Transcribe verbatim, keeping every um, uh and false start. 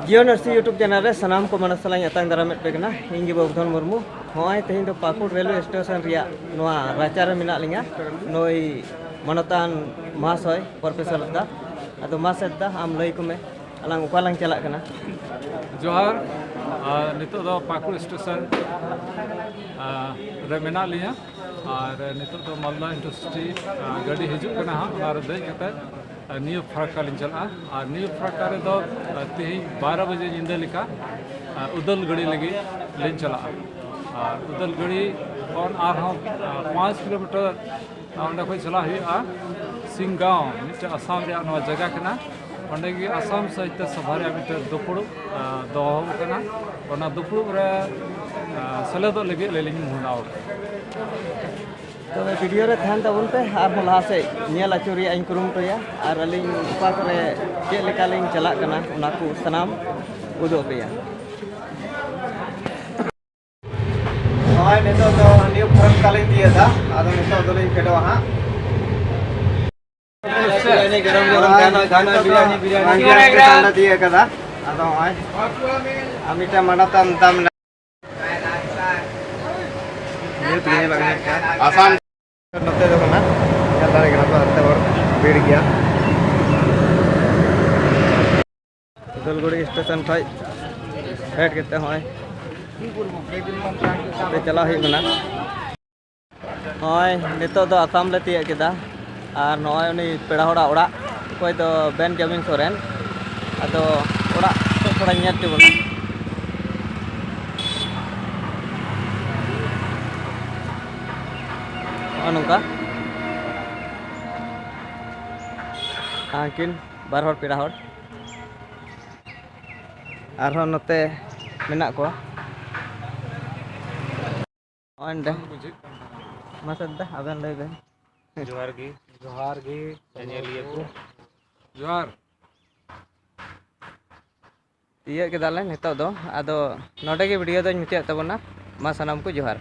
ᱡᱤᱭᱚᱱ ᱟᱹᱨᱥᱤ YouTube channel ᱨᱮ ᱥᱟᱱᱟᱢ ᱠᱚ ᱢᱟᱱᱚᱛ ᱥᱟᱞᱟᱜ ᱤᱧ ᱟᱛᱟᱝ ᱫᱟᱨᱟᱢᱮᱫ ᱯᱮ ᱠᱟᱱᱟ᱾ ᱤᱧ ᱜᱮ ᱵᱟᱵᱩᱫᱷᱚᱱ ᱢᱩᱨᱢᱩ᱾ ᱱᱚᱜᱼᱚᱭ ᱛᱮᱦᱮᱧ ᱫᱚ ᱯᱟᱹᱠᱩᱲ ᱨᱮᱞᱣᱮ ᱥᱴᱮᱥᱚᱱ ᱨᱮᱭᱟᱜ ᱱᱚᱣᱟ ᱨᱟᱪᱟ ᱨᱮ ᱢᱮᱱᱟᱜ ᱞᱤᱧᱟ᱾ ᱱᱩᱭ ᱢᱟᱱᱚᱛᱟᱱ ᱢᱚᱦᱟᱥᱚᱭ ᱯᱨᱚᱯᱷᱮᱥᱚᱨ ᱫᱟ᱾ ᱟᱫᱚ ᱢᱟ ᱥᱮᱫ ᱫᱟ, ᱟᱢ ᱞᱟᱹᱭ ᱠᱚᱢᱮ, ᱟᱞᱟᱝ ᱚᱠᱟ ᱞᱟᱝ ᱪᱟᱞᱟᱜ ᱠᱟᱱᱟ? ᱡᱚᱦᱟᱨ᱾ ᱟᱨ ᱱᱤᱛᱚᱜ ᱫᱚ ᱯᱟᱹᱠᱩᱲ ᱥᱴᱮᱥᱚᱱ, ᱟᱨ, ᱨᱮ ᱢᱮᱱᱟᱜ ᱞᱤᱧᱟ᱾ ᱟᱨ ᱱᱤᱛᱚᱜ ᱫᱚ ᱢᱟᱞᱫᱟ ᱤᱱᱰᱟᱥᱴᱨᱤ, ᱟᱨ, ᱜᱟᱹᱰᱤ ᱦᱤᱡᱩᱜ ᱠᱟᱱᱟ ᱦᱟᱸᱜ, ᱚᱱᱟ ᱨᱮ ᱫᱮᱡ ᱠᱟᱛᱮ ᱱᱤᱭᱩ ᱯᱷᱟᱨᱟᱠᱠᱟ ᱞᱤᱧ ᱪᱟᱞᱟᱜᱼᱟ᱾ ᱟᱨ ᱱᱤᱭᱩ ᱯᱷᱟᱨᱟᱠᱠᱟ ᱨᱮᱫᱚ, ᱟᱨ, ᱛᱮᱦᱮᱧ ᱵᱟᱨᱚ ᱵᱟᱡᱮ ᱧᱤᱫᱟᱹ ᱞᱮᱠᱟ, ᱟᱨ, ᱩᱫᱟᱹᱞ ᱜᱟᱹᱲᱤ ᱞᱟᱹᱜᱤᱫ ᱞᱤᱧ ᱪᱟᱞᱟᱜᱼᱟ᱾ ᱟᱨ ᱩᱫᱟᱹᱞ ᱜᱟᱹᱲᱤ ᱠᱷᱚᱱ ᱟᱨᱦᱚᱸ, ᱟᱨ, ᱯᱟᱸᱪ ᱠᱤᱞᱳᱢᱤᱴᱟᱨ, ᱟᱨ, ᱚᱸᱰᱮ ᱠᱷᱚᱱ ᱪᱟᱞᱟᱜ ᱦᱩᱭᱩᱜᱼᱟ ᱥᱤᱝᱜᱟᱸᱣ, ᱢᱤᱫᱴᱮᱱ ᱟᱥᱟᱢ ᱨᱮᱭᱟᱜ ᱱᱚᱣᱟ ᱡᱟᱭᱜᱟ ᱠᱟᱱᱟ᱾ ᱚᱸᱰᱮ ᱜᱮ ᱟᱥᱟᱢ ᱥᱟᱦᱤᱛᱛᱚ ᱥᱚᱵᱷᱟ ᱨᱮᱭᱟᱜ ᱢᱤᱫᱴᱮᱱ ᱫᱩᱯᱲᱩᱵ, ᱟᱨ, ᱫᱚᱦᱚ ᱟᱠᱟᱱᱟ᱾ ᱚᱱᱟ ᱫᱩᱯᱲᱩᱵ ᱨᱮ, ᱟᱨ, ᱥᱮᱞᱮᱫᱚᱜ ᱞᱟᱹᱜᱤᱫ ᱟᱞᱮ ᱞᱤᱧ ᱢᱚᱦᱰᱟᱣ ᱟᱠᱟᱱᱟ᱾ ᱛᱚᱵᱮ ᱵᱷᱤᱰᱤᱭᱳ ᱨᱮ ᱛᱟᱦᱮᱱ ᱛᱟᱵᱚᱱ ᱯᱮ, ᱟᱨᱦᱚᱸ ᱞᱟᱦᱟ ᱥᱮᱫ ᱧᱮᱞ ᱟᱹᱪᱩᱨ ᱨᱮᱭᱟᱜ ᱤᱧ ᱠᱩᱨᱩᱢᱩᱴᱩᱭᱟ, ᱟᱨ ᱟᱹᱞᱤᱧ ᱚᱠᱟ ᱠᱚᱨᱮ ᱪᱮᱫ ᱞᱮᱠᱟ ᱞᱤᱧ ᱪᱟᱞᱟᱜ ᱠᱟᱱᱟ, ᱚᱱᱟ ᱠᱚ ᱥᱟᱱᱟᱢ ᱩᱫᱩᱜ ᱟᱯᱮᱭᱟ᱾ ᱱᱚᱜᱼᱚᱭ ᱱᱤᱛᱚᱜ ᱫᱚ ᱱᱤᱭᱩ ᱯᱷᱟᱨᱟᱠᱠᱟ ᱞᱤᱧ ᱛᱤᱭᱟᱹᱜ ᱮᱫᱟ, ᱟᱫᱚ ᱱᱤᱛᱚᱜ ᱫᱚᱞᱤᱧ ᱯᱷᱮᱰᱚᱜᱼᱟ ᱦᱟᱸᱜ᱾ ᱱᱤᱛᱚᱜ ᱫᱚ ᱨᱟᱝᱜᱟ ᱥᱴᱮᱥᱚᱱ ᱞᱮ ᱛᱤᱭᱟᱹᱜ ᱠᱟᱫᱟ᱾ ᱟᱫᱚ ᱱᱚᱜᱼᱚᱭ ᱟᱨ ᱢᱤᱫᱴᱟᱝ ᱢᱟᱱᱚᱛᱟᱱ ᱫᱟᱢ ᱟᱥᱟᱢ᱾ ᱱᱚᱛᱮ ᱫᱚ ᱠᱟᱱᱟ, ᱧᱮᱞ ᱫᱟᱲᱮᱭᱟᱜ ᱠᱟᱱᱟ ᱯᱮ, ᱦᱟᱱᱛᱮ ᱦᱚᱲ ᱵᱷᱤᱲ ᱜᱮᱭᱟ᱾ ᱩᱫᱟᱞᱜᱩᱲᱤ ᱥᱴᱮᱥᱚᱱ ᱠᱷᱚᱡ ᱯᱷᱮᱰ ᱠᱟᱛᱮ ᱦᱚᱸᱜᱼᱚᱭ ᱛᱮ ᱪᱟᱞᱟᱣ ᱦᱩᱭᱩᱜ ᱠᱟᱱᱟ᱾ ᱱᱚᱜᱼᱚᱭ ᱱᱤᱛᱚᱜ ᱫᱚ ᱟᱥᱟᱢ ᱞᱮ ᱛᱤᱭᱟᱹᱜ ᱠᱮᱫᱟ, ᱟᱨ ᱱᱚᱜᱼᱚᱭ ᱩᱱᱤ ᱯᱮᱲᱟ ᱦᱚᱲᱟᱜ ᱚᱲᱟᱜ, ᱚᱠᱚᱭ ᱫᱚ ᱵᱮᱱᱡᱟᱢᱤᱱ ᱥᱚᱨᱮᱱ᱾ ᱟᱫᱚ ᱚᱲᱟᱜ ᱠᱚ ᱛᱷᱚᱲᱟᱧ ᱧᱮᱞ ᱦᱚᱪᱚ ᱵᱚᱱᱟ᱾ ᱱᱚᱜᱼᱚ ᱱᱚᱝᱠᱟ ᱟᱹᱠᱤᱱ ᱵᱟᱨ ᱦᱚᱲ ᱯᱮᱲᱟ ᱦᱚᱲ᱾ ᱟᱨᱦᱚᱸ ᱱᱚᱛᱮ ᱢᱮᱱᱟᱜ ᱠᱚᱣᱟ᱾ ᱱᱚᱜᱼᱚᱭ ᱱᱚᱸᱰᱮ᱾ ᱵᱩᱡᱷᱟᱹᱜ ᱠᱟᱱ ᱛᱟᱦᱮᱱᱟ᱾ ᱢᱟᱥᱮ ᱫᱟ, ᱟᱵᱮᱱ ᱞᱟᱹᱭ ᱵᱮᱱ᱾ ᱡᱚᱦᱟᱨ ᱜᱮ᱾ ᱡᱚᱦᱟᱨ ᱜᱮ᱾ ᱧᱮᱧᱮᱞᱤᱭᱟᱹ ᱠᱚ᱾ ᱡᱚᱦᱟᱨ᱾ ᱛᱤᱭᱟᱹᱜ ᱠᱮᱫᱟᱞᱮ ᱱᱤᱛᱚᱜ ᱫᱚ, ᱟᱫᱚ ᱱᱚᱸᱰᱮ ᱜᱮ ᱵᱷᱤᱰᱤᱭᱳ ᱫᱚᱧ ᱢᱩᱪᱟᱹᱫ ᱛᱟᱵᱚᱱᱟ᱾ ᱢᱟ ᱥᱟᱱᱟᱢ ᱠᱚ ᱡᱚᱦᱟᱨ᱾